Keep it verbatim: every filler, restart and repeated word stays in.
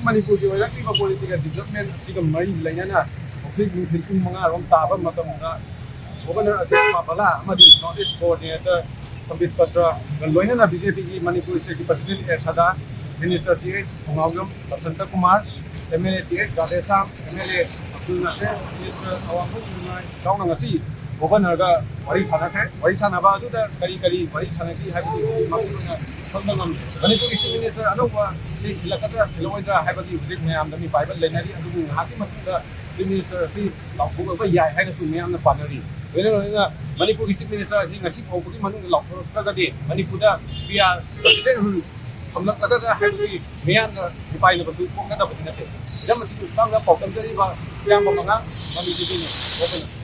ꯃꯅꯤꯄꯨꯔꯒꯤ ꯑꯣꯏꯔꯛꯂꯤꯕ political development ꯑꯁꯤꯒ ꯃꯔꯤ ꯂꯩꯅꯅ ꯍꯧꯖꯤꯛ ꯅꯨꯡꯊꯤꯜ ꯄꯨꯡ ꯃꯉꯥ ꯔꯣꯝ ꯇꯥꯕ ꯃꯇꯝꯗ ꯒꯣꯕꯔꯅꯔ ꯑꯖꯤꯠ ꯀꯨꯃꯥꯔ ꯚꯜꯂꯥ ꯑꯃꯗꯤ ꯅꯣꯔꯠ ꯏꯁ ꯀꯣꯑꯣꯔꯗꯤꯅꯦꯇꯔ ꯁꯝꯕꯤꯠ ꯄꯇ꯭ꯔꯒ ꯂꯣꯏꯅꯅ ꯕꯤ ꯖꯦ ꯄꯤꯒꯤ ꯃꯅꯤꯄꯨꯔ ꯁ꯭ꯇꯦꯠꯀꯤ president A Sharda, minister T H Thounaojam Basanta Kumar, M L A T H Radheshyam, M L A Abdul Nasir, minister ꯑꯋꯥꯡꯈꯨꯜ ꯅꯨꯡꯉꯥꯏ ꯌꯥꯎꯅ ꯉꯁꯤ ꯒꯣꯕꯔꯅꯔꯒ ꯋꯥꯔꯤ ꯁꯥꯟꯅꯈ꯭ꯔꯦ꯫ ꯋꯥꯔꯤ ꯁꯥꯟꯅꯕ ꯑꯗꯨꯗ ꯀꯔꯤ ꯀꯔꯤ ꯋꯥꯔꯤ ꯁꯥꯟꯅꯈꯤ ꯍꯥꯏꯕꯗꯨ ꯃꯄꯨꯡ ꯑꯣꯏꯅ ꯈꯪꯕ ꯉꯝꯗꯦ꯫ ꯃꯅꯤꯄꯨꯔꯒꯤ ꯆꯤꯐ ꯃꯤꯅꯤꯁꯇꯔ ꯑꯅꯧꯕ ꯁꯤ ꯁꯤꯜꯂꯛꯀꯗ꯭ꯔꯥ ꯁꯤꯜꯂꯛꯑꯣꯏꯗ꯭ꯔꯥ ꯍꯥꯏꯕꯒꯤ ꯍꯧꯖꯤꯛ ꯃꯌꯥꯝꯗ ꯃꯤꯄꯥꯏꯕ ꯂꯩꯅꯔꯤ꯫ ꯑꯗꯨꯕꯨ ꯉꯥꯏꯍꯥꯛꯀꯤ ꯃꯇꯨꯡꯗ ꯆꯤꯐ ꯃꯤꯅꯤꯁꯇꯔ ꯑꯁꯤ ꯂꯥꯎꯊꯣꯛꯂꯛꯄ ꯌꯥꯏ ꯍꯥꯏꯅꯁꯨ ꯃꯤꯌꯥꯝꯅ ꯄꯥꯅꯔꯤ꯫ ꯂꯣꯏꯅ ꯂꯣꯏꯅꯅ ꯃꯅꯤꯄꯨꯔꯒꯤ ꯆꯤꯐ ꯃꯤꯅꯤꯁꯇꯔ ꯑꯁꯤ ꯉꯁꯤ ꯐꯥꯎꯕꯒꯤ ꯃꯅꯨꯡꯗ ꯂꯥꯎꯊꯣꯔꯛꯇ꯭ꯔꯒꯗꯤ ꯃꯅꯤꯄꯨꯔꯗ ꯄꯤ ꯑꯥꯔ ꯄ꯭ꯔꯁꯤꯗꯦꯟꯠ ꯔꯨꯜ ꯊꯝꯂꯛꯂꯒꯗ꯭ꯔꯥ ꯍꯥꯏꯕꯒꯤ ꯃꯤꯌꯥꯝꯅ ꯃꯤꯄꯥꯏꯅꯕꯁꯨ ꯄꯣꯛꯅꯗꯕꯗꯤ ꯅꯠꯇꯦ꯫ ꯍꯤꯔꯝ ꯑꯁꯤꯒꯤ ꯃꯇꯥꯡꯗ ꯄꯥꯎꯗꯝꯖꯔꯤꯕ ꯏꯌꯥꯝꯕ ꯃꯉꯥꯡ ꯃꯅꯤꯄꯨꯔꯒꯤ